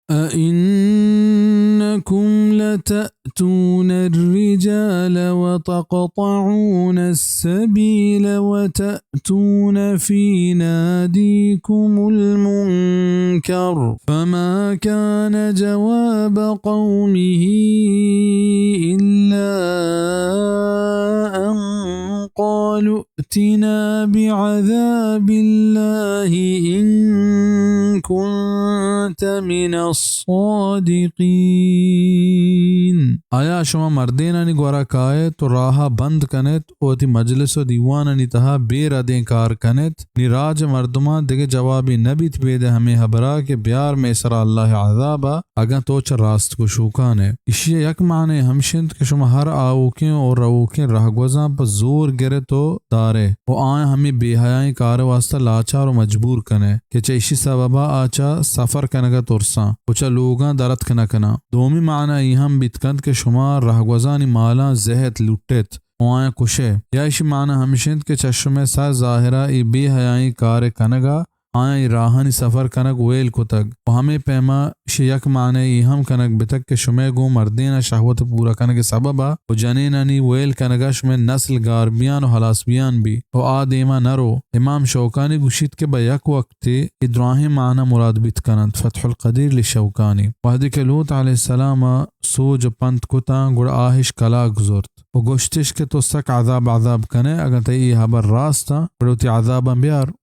أئنكم لتأتون الرجال وتقطعون السبيل وتأتون في ناديكم المنكر، فما كان جواب قومه إلا أن قالوا ائتنا بعذاب الله إن كنت من الصادقين۔ آیا شما مردینانی گورا کائیت و راہا بند کنیت و وتی مجلس و دیوانانی تہا بے ردیں کار کنیت؟ نی راج مردمان دگہ جوابی نہ بیت بیدے ہمے ہبرا کہ بیار مئے سرا اللہ عذابا، اگاں تو چہ راست گوشوکان ئے۔ ایشی ء یک معنی ہمش انت کہ شما ہر آؤکیں و رووکیں رہگوزاں پہ زور گرت و دارئے و آیاں ہمے بے حیائیں کار ء واستا لاچار و مجبور کنئے کہ چہ ایشی سببا آ چہ سفر کنگ ء ترساں و چہ لوگاں در اتک نہ کناں۔ دومی معنی ای ہم بیت کنت کہ شما رہگوزانی مالاں زہت، لٹت و آیاں کشئے۔ یا ایشی معنی ہمش انت کہ چہ شمئے سر ظاہرا اے بے حیائیں کار ء کنگا آیاں اے راہانی سفر کنگ ویل کتگ و ہمے پیما ایشی یک معنی ای ہم کنگ بتگ کہ شمئے گوں مردیناں شہوت پورا کنگ ء سببا و جنینانی ویل کنگا شمئے نسل گار بیان و ہلاس بیان بی و آ دیما نرو۔ امام شوکانی گوشیت کہ بہ یک وقتے اے دراہیں معنی مراد بیت کننت۔ فتح القدیر لشوکانی۔ وہدے کہ لوط علیہ السلام ء سوج و پنت کتاں گڑا آ اش کلاگ زرت و گوشتش کہ تو سک عذاب عذاب کنئے، اگاں تئی اے ہبر راستاں گڑا وتی عذاباں بیار۔